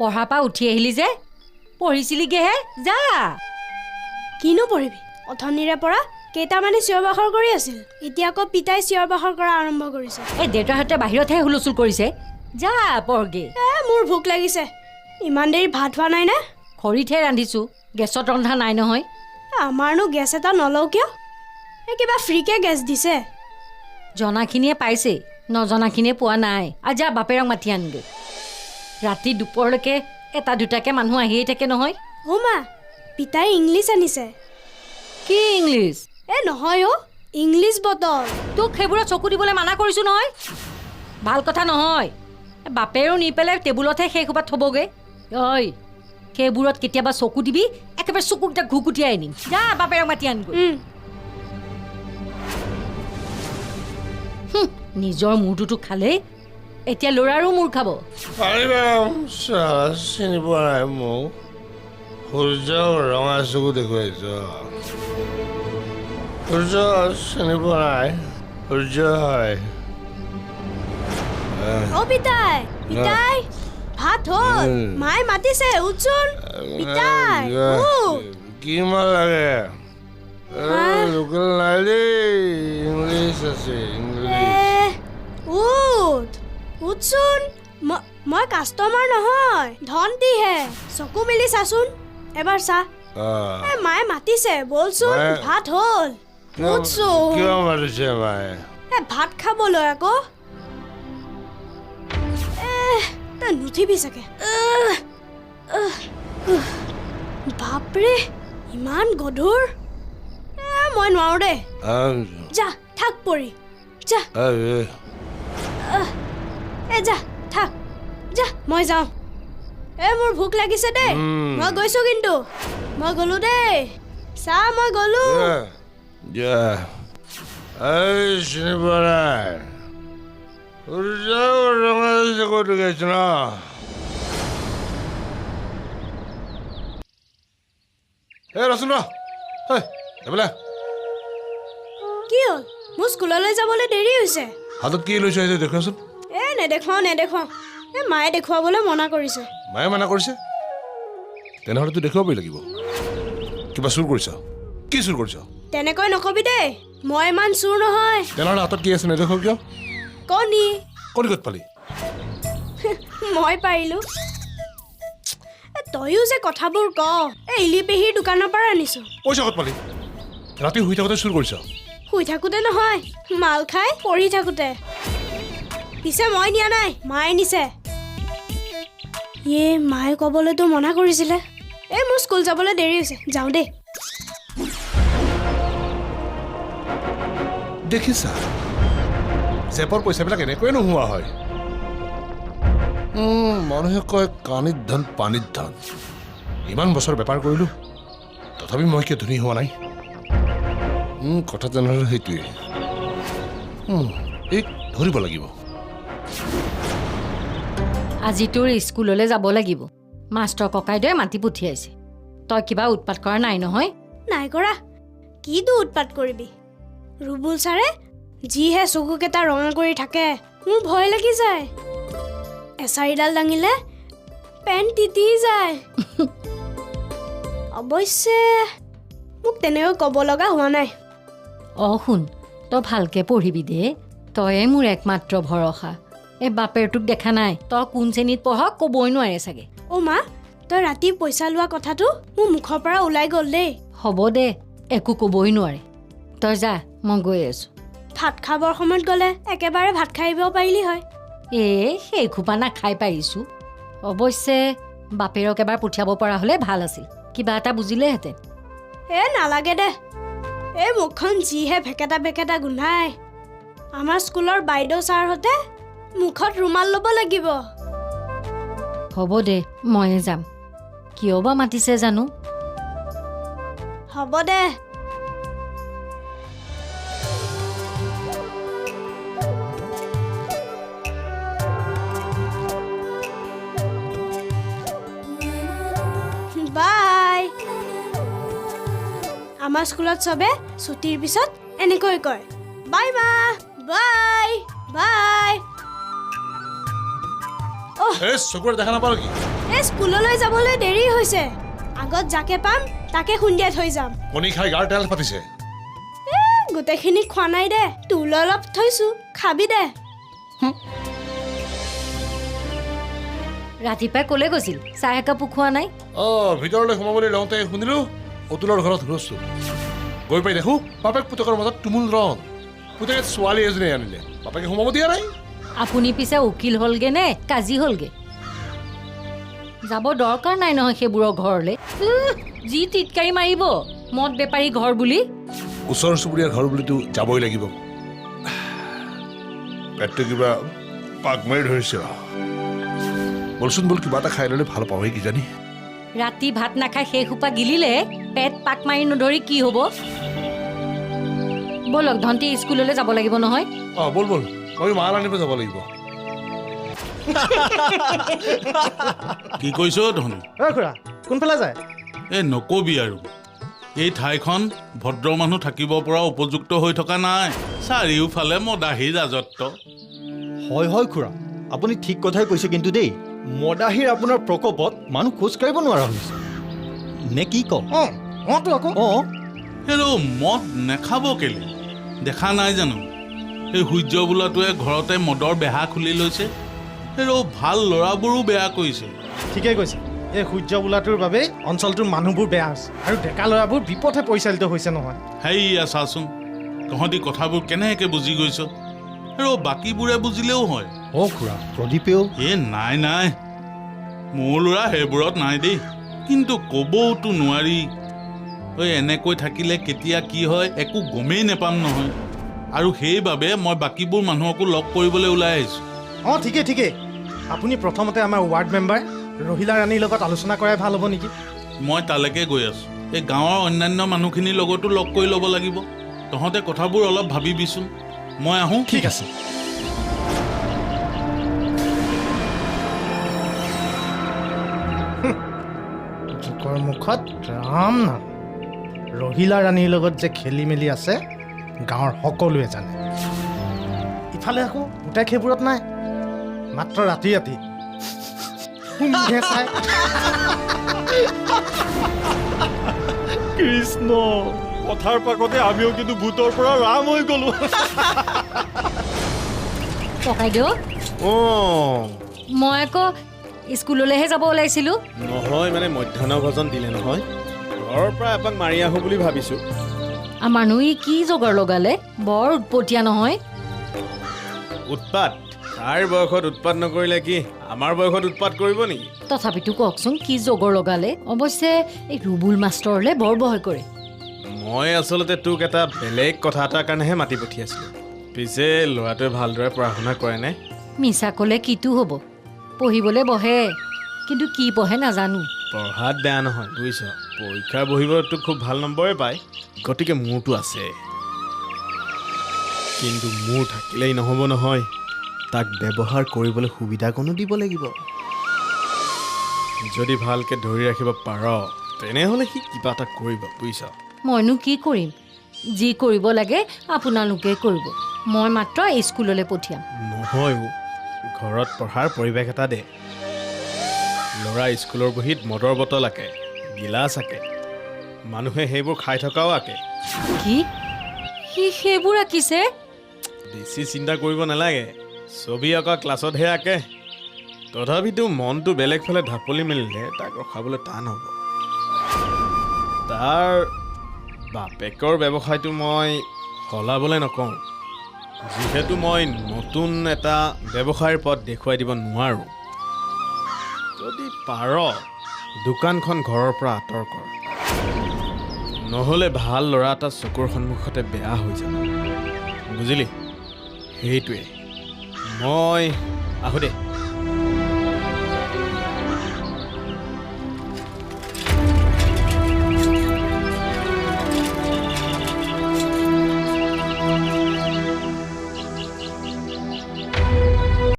পঢ়াৰ পৰা উঠি আহিলি যে, পঢ়িছিলিগেহে, যা। কিনো পঢ়িবি, অথনিৰে পৰা কেইটামানে চিঞৰ বাখৰ কৰি আছিল, এতিয়া আকৌ পিতাই চিঞৰ বাখৰ কৰা আৰম্ভ কৰিছে। এই দেউতাহঁতে বাহিৰতহে হুলস্থুল কৰিছে, যা পঢ়গে। এ মোৰ ভোক লাগিছে, ইমান দেৰি ভাত হোৱা নাই নে? খৰিতহে ৰান্ধিছোঁ, গেছত ৰন্ধা নাই নহয়। আমাৰনো গেছ এটা নলওঁ কিয়? এই কিবা ফ্ৰীকে গেছ দিছে। জনাখিনিয়ে পাইছেই, নজনাখিনিয়ে পোৱা নাই। আৰু যা বাপেৰক মাতি আনগৈ। ৰাতি দুপৰলৈকে এটা দুটাকে মানুহ আহিয়ে থাকে নহয়। অ' মা, পিতাই ইংলিছ আনিছে। কি ইংলিছ? এ নহয় অ', ইংলিছ বটল। তোক সেইবোৰত চকু দিবলৈ মানা কৰিছোঁ নহয়। ভাল কথা নহয়। বাপেৰো নি পেলাই টেবুলতহে সেই সোপা থ'বগৈ। ঐ, সেইবোৰত কেতিয়াবা চকু দিবি, একেবাৰে চকুকেইটা ঘুকুটিয়াই আনিম। যা বাপেৰক মাতি আনগৈ। নিজৰ মূৰটোতো খালেই, এতিয়া ল'ৰাৰো মূৰ খাব। চিনি পোৱা নাই মোক? সূৰ্যক ৰঙা চকু দেখুৱাইছ। সূৰ্য চিনি পোৱা নাই? সূৰ্য হয়। অ পিতাই, পিতাই ভাত হ'ল, মায়ে মাতিছে, উঠচোন। পিতাই কি মাল লাগে? লোকেল নাই দেই, ইংলিছ আছে, ইংলিছ। উঠ উঠচোন, মই কাষ্টমাৰ নহয়, ধনটিহে। চকু মেলি চাচোন এবাৰ, চা। মায়ে মাতিছে, বলচোন, ভাত হ'ল, উঠচোন। কিয় মাতিছে মায়ে? ভাত খাবলৈ আকৌ। তই নুঠিবি চাগে। বাপৰে, ইমান গধুৰ, মই নোৱাৰো দেই। যা থাক পৰি, যা। এ যা থাক, যা, মই যাওঁ। এ মোৰ ভোক লাগিছে দেই, মই গৈছো কিন্তু, মই গলো দেই। চা, মই গলো। চিনি পোৱা নাই? কি হ'ল? মোৰ স্কুললৈ যাবলৈ দেৰি হৈছে। হাতত কি লৈছ সেইটো দেখুৱাচোন। এ নেদেখুৱাওঁ নেদেখুৱাওঁ, এ মায়ে দেখুৱাবলৈ মনা কৰিছে। মায়ে মানা কৰিছে? তেনেহ'লেতো দেখুৱাবই লাগিব। কিবা চুৰ কৰিছ? কি চুৰ কৰিছ? তেনেকৈ নকবি দেই, মই ইমান চুৰ নহয়। তেনেহ'লে হাতত কি আছে নেদেখুৱাও কিয়? কণী। কণী ক'ত পালি? মই পাৰিলোঁ। তয়ো যে কথাবোৰ ক। এই ইলি পেহীৰ দোকানৰ পৰা আনিছোঁ। পইচা ক'ত পালি? ৰাতি শুই থাকোঁতে চুৰ কৰিছ? শুই থাকোঁতে নহয়, মাল খাই পঢ়ি থাকোঁতে। পিছে মই নিয়া নাই, মায়ে নিছে। ইয়ে, মায়ে ক'বলৈতো মনা কৰিছিলে। এই মোৰ স্কুল যাবলৈ দেৰি হৈছে, যাওঁ দেই। দেখিছা, জেপৰ পইচাবিলাক এনেকৈয়ে নোহোৱা হয়। মানুহে কয় কাণিত ধন পানীত ধন। ইমান বছৰ বেপাৰ কৰিলোঁ, তথাপি মই কিয় ধনী হোৱা নাই? কথা তেনেহ'লে সেইটোৱে। এই ধৰিব লাগিব। আজি তোৰ স্কুললৈ যাব লাগিব, মাষ্টৰ ককাইদেৱে মাতি পঠিয়াইছে। তই কিবা উৎপাত কৰা নাই নহয়? নাই কৰা। কিনো উৎপাত কৰিবি? ৰুবুল ছাৰে যিহে চকুকেইটা ৰঙা কৰি থাকে, মোৰ ভয় লাগি যায়। এচাৰিডাল দাঙিলে পেণ্ট তিতি যায়। অৱশ্যে মোক তেনেকৈ ক'ব লগা হোৱা নাই। অ শুন, তই ভালকৈ পঢ়িবি দেই, তয়ে মোৰ একমাত্ৰ ভৰসা। এই বাপেৰটোক দেখা নাই, তই কোন শ্ৰেণীত পঢ় ক'বই নোৱাৰে চাগে। অ' মা, তই ৰাতি পইচা লোৱা কথাটো মোৰ মুখৰ পৰা ওলাই গ'ল দেই। হ'ব দে, একো ক'বই নোৱাৰে। তই যা, মই গৈ আছোঁ। ভাত খাবৰ সময়ত গ'লে একেবাৰে ভাত খাই আহিব পাৰিলি হয়। এই সেই খোপা নাখাই পাৰিছোঁ। অৱশ্যে বাপেৰক এবাৰ পঠিয়াব পৰা হ'লে ভাল আছিল, কিবা এটা বুজিলেহেঁতেন। এ নালাগে দে, এই মুখখন যিহে ভেকেটা ভেকেটা গোন্ধায়। আমাৰ স্কুলৰ বাইদেউ ছাৰহঁতে মুখত ৰুমাল ল'ব লাগিব। হ'ব দে, ময়ে যাম। কিয় বা মাতিছে জানো। হ'ব দে। বাই। আমাৰ স্কুলত চবে ছুটিৰ পিছত এনেকৈ কয়, বাই মা, বাই বাই। চকুৰে দেখা নাপাওঁ নেকি? এই স্কুললৈ যাবলৈ দেৰি হৈছে, আগত যাকে পাম তাকে খুন্দিয়াই থৈ যাম। কণী খাই গাৰ তেল পাতিছে। গোটেইখিনি খোৱা নাই দে, তোলৈ অলপ থৈছো, খাবি দে। ৰাতিপুৱাই ক'লে গৈছিল, চাহ একাপো খোৱা নাই। অঁ, ভিতৰলৈ সোমাবলৈ লওঁতে শুনিলোঁ অতুলৰ ঘৰত হুলস্থুল। গৈ পাই দেখোঁ বাপেক পুতেকৰ মাজত তুমুল ৰণ। পুতেকে ছোৱালী এজনী আনিলে, বাপেকে সোমাব দিয়া নাই। আপুনি পিছে উকিল হ'লগে নে কাজী হ'লগে? যাব দৰকাৰ নাই নহয় সেইবোৰৰ ঘৰলৈ, যি টিটকাৰি মাৰিব মদ বেপাৰী ঘৰ বুলি। ওচৰ চুবুৰীয়াৰ ঘৰ বুলিতো যাবই লাগিব। পেটটো কিবা পাক মাৰি ধৰিছে। বলচোন বল, কিবা এটা খাই ল'লে ভাল পাওঁৱেই কিজানি। ৰাতি ভাত নাখাই সেই সোপা গিলিলে পেট পাক মাৰি নধৰি কি হ'ব? ব'লক, ধনটি স্কুললৈ যাব লাগিব নহয়। অঁ ব'ল ব'ল, মই মাল আনিব যাব লাগিব। কি কৈছ ধন? খুৰা কোনফালে যায়? এই নকবি আৰু, এই ঠাইখন ভদ্ৰ মানুহ থাকিব পৰা উপযুক্ত হৈ থকা নাই। চাৰিওফালে মদাহীৰ ৰাজত্ব। হয় হয় খুৰা, আপুনি ঠিক কথাই কৈছে কিন্তু দেই, মদাহীৰ আপোনাৰ প্ৰকোপত মানুহ খোজ কাঢ়িব নোৱাৰা হৈছে নে কি কওঁ? অঁ হেৰ, মদ নেখাব কেলে? দেখা নাই জানো এই সূৰ্য বোলাটোৱে ঘৰতে মদৰ বেহা খুলি লৈছে। হেৰ, ভাল ল'ৰাবোৰো বেয়া কৰিছে। ঠিকেই কৈছে, এই সূৰ্য বোলাটোৰ বাবেই অঞ্চলটোৰ মানুহবোৰ বেয়া হৈছে আৰু ডেকা ল'ৰাবোৰ বিপথে পৰিচালিত হৈছে নহয়। হেইয়া চাচোন, তহঁতি কথাবোৰ কেনেকৈ বুজি গৈছ। হেৰ, বাকীবোৰে বুজিলেও হয়। অঁ খুৰা, প্ৰদীপেও? এ নাই নাই, মোৰ ল'ৰা সেইবোৰত নাই দেই। কিন্তু ক'বওতো নোৱাৰি, ঐ এনেকৈ থাকিলে কেতিয়া কি হয় একো গমেই নাপাম নহয়। আৰু সেইবাবে মই বাকীবোৰ মানুহকো লগ কৰিবলৈ ওলাই আহিছোঁ। অঁ ঠিকেই ঠিকেই, আপুনি প্ৰথমতে আমাৰ ৱাৰ্ড মেম্বাৰ ৰহিলা ৰাণীৰ লগত আলোচনা কৰাই ভাল হ'ব নেকি? মই তালৈকে গৈ আছোঁ। এই গাঁৱৰ অন্যান্য মানুহখিনিৰ লগতো লগ কৰি ল'ব লাগিব। তহঁতে কথাবোৰ অলপ ভাবিবিচোন, মই আহোঁ। ঠিক আছে। জোকৰ মুখত ৰাম নাম। ৰহিলা ৰাণীৰ লগত যে খেলি মেলি আছে গাঁৱৰ সকলোৱে জানে। ইফালে আকৌ পুতেক সেইবোৰত নাই, মাত্ৰ ৰাতি ৰাতি চাই। কৃষ্ণ, কথাৰ পাকতে আমিও কিন্তু ভূতৰ পৰা ৰাম হৈ গলো। ককাইদেউ, মই আকৌ স্কুললৈহে যাব ওলাইছিলো। নহয় মানে মধ্যাহ্ন ভোজন দিলে নহয়, ঘৰৰ পৰা এপাক মাৰি আহোঁ বুলি ভাবিছোঁ। আমাৰনো ই কি জোগাৰ লগালে, বৰ উৎপতীয়া নহয়। উৎপাত? তাৰ বয়সত উৎপাত নকৰিলে কি আমাৰ বয়সত উৎপাত কৰিব নেকি? তথাপিতো কওকচোন কি জগৰ লগালে? অৱশ্যে এই ৰুবুল মাষ্টৰলে বৰ ভয় কৰে। মই আচলতে তোক এটা বেলেগ কথা এটাৰ কাৰণেহে মাতি পঠিয়াইছিলোঁ। পিছে ল'ৰাটোৱে ভালদৰে পঢ়া শুনা কৰেনে? মিছা ক'লে কিটো হ'ব, পঢ়িবলৈ বহে, কিন্তু কি পঢ়ে নাজানো। পঢ়াত বেয়া নহয় বুজিছ, পৰীক্ষাৰ বহিবতো খুব ভাল নম্বৰে পায়, গতিকে মোৰতো আছে। কিন্তু মোৰ থাকিলেই নহ'ব নহয়, তাক ব্যৱহাৰ কৰিবলৈ সুবিধাকণো দিব লাগিব। যদি ভালকৈ ধৰি ৰাখিব পাৰ তেনেহ'লে সি কিবা এটা কৰিব বুজিছ। মইনো কি কৰিম, যি কৰিব লাগে আপোনালোকে কৰিব, মই মাত্ৰ স্কুললৈ পঠিয়াম। নহয়, ঘৰত পঢ়াৰ পৰিৱেশ এটা দে। ল'ৰা স্কুলৰ বহীত মদৰ বটল আঁকে, গিলাচ আঁকে, মানুহে সেইবোৰ খাই থকাও আঁকে। কি সি সেইবোৰ আঁকিছে? বেছি চিন্তা কৰিব নালাগে, ছবি অঁকা ক্লাছতহে আঁকে। তথাপিতো মনটো বেলেগ ফালে ঢাপলি মেলিলে তাক ৰখাবলৈ টান হ'ব। তাৰ বাপেকৰ ব্যৱসায়টো মই সলাবলৈ নকওঁ, যিহেতু মই নতুন এটা ব্যৱসায়ৰ পথ দেখুৱাই দিব নোৱাৰোঁ। যদি পাৰ দোকানখন ঘৰৰ পৰা আঁতৰ কৰ, নহ'লে ভাল ল'ৰা এটা চকুৰ সন্মুখতে বেয়া হৈ যাব, বুজিলি? সেইটোৱে। মই আহোঁ দে।